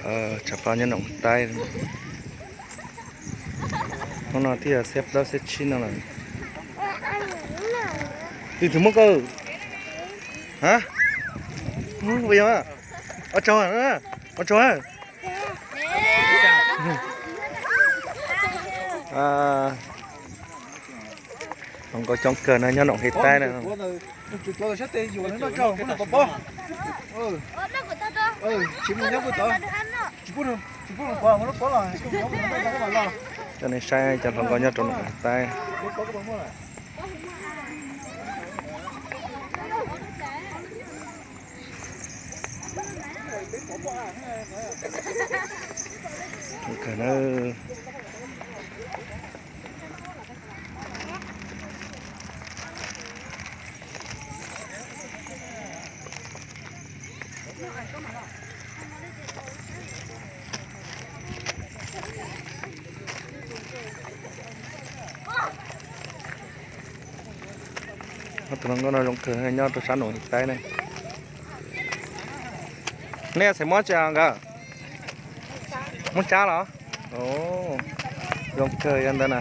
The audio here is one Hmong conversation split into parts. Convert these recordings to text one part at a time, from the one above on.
Tshav pob nyob Noom Taib. Hnub no twb yog xiab plaub xiab tsib no lawm. Twg tus muab koj? Ha? Ua yog, ua tsaug, ua tsaug. Hluas nkauj coob kawg no nyob Noom Hej Taib na. Coj nej saib cov hluas nkauj nyob rau Noom Hej Taib. Ob tug hluas nkauj no zoo kawg nyob rau sab Noom Hej Taib ne. Nej xeem Hmoob tsi nkawd? Hmoob Tsab los? Zoo kawg yog ntawd na.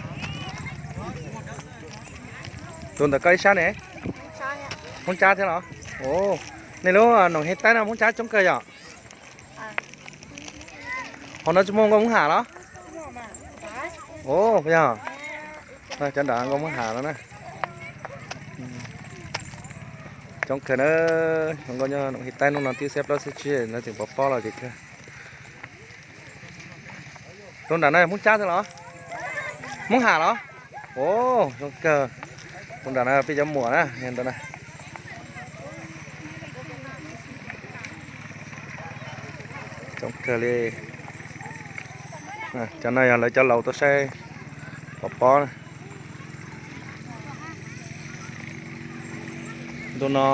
Tus ntawm koj ib sab ne? Hmoob Tsab thiab los? Nej lub Noom Hej Taib no Hmoob Tsab coob kawg yom? Hauv no tsis muaj nkauj Hmoob Ham los? Yog, cov nram nkauj Hmoob Ham no na. Coob kawg na, hluas nkauj nyob Noom Hej Taib hnub no twb xiab plaub xiab tsib no tseem pov pob los zem kawg. Tus nram no Hmoob Tsab thiab los? Hmoob Ham los? Zoo kawg. Tus nram no peb cov muam na, ntawd na. Coob kawg li. Cov no yog lawv cov laus tuaj saib pov pob na. Ntu no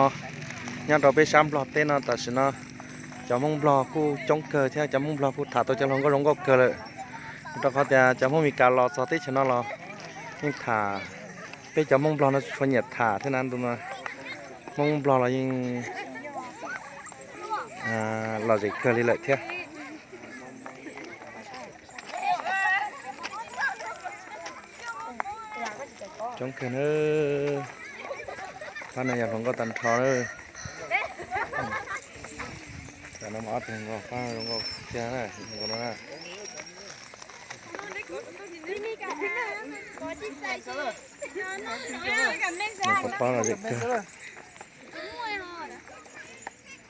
nyob rau peb sab Nplog teb no tam sim no cov Hmoob Nplog kuj coob kawg thiab cov Hmoob Nplog kuj tham tau cov hluas nkauj zoo nkauj kawg lawm. Rau qhov tias cov Hmoob Mes Kas los txog teb chaws no los yeej tham, peb cov Hmoob Nplog no tshuav nyiam tham thiab na. Ntu no Hmoob Nplog los yeej lom zem kawg li lawm thiab. Coob kawg na. Pab no yog hluas nkauj tag nrho na. Tam no ob tug hluas nkauj, pab hluas nkauj tiag na, hluas nkauj no na. Pov pob no zem kawg.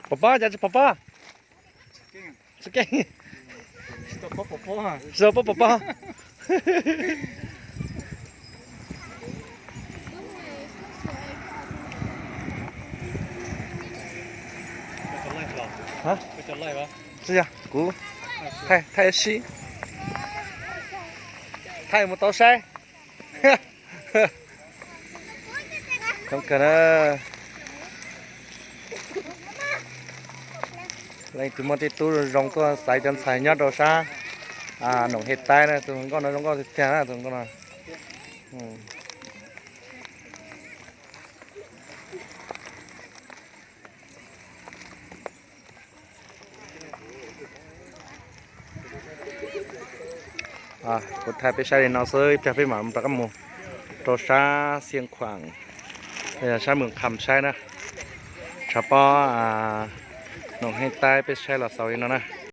Pov pob, cas tsis pov pob? Tsis keej. Tsis tau pov pob. Tsis yog, kuv thaij, thaij sib, thaij mus tau saib. Coob kawg na. Leej twg muaj tej tub zoo tuaj xaiv cov ntxhais nyob rau sab Noom Hej Taib na, tus hluas nkauj no zoo nkauj tiag tiag na, tus hluas nkauj no. Kuv thaij peb saib li no xwb, ib pliag peb mam rov qab mus rau sab Xiav Khuam, sab Mws Qham saib na. Tshav pob Noom Hej Taib peb saib los xaus li no na.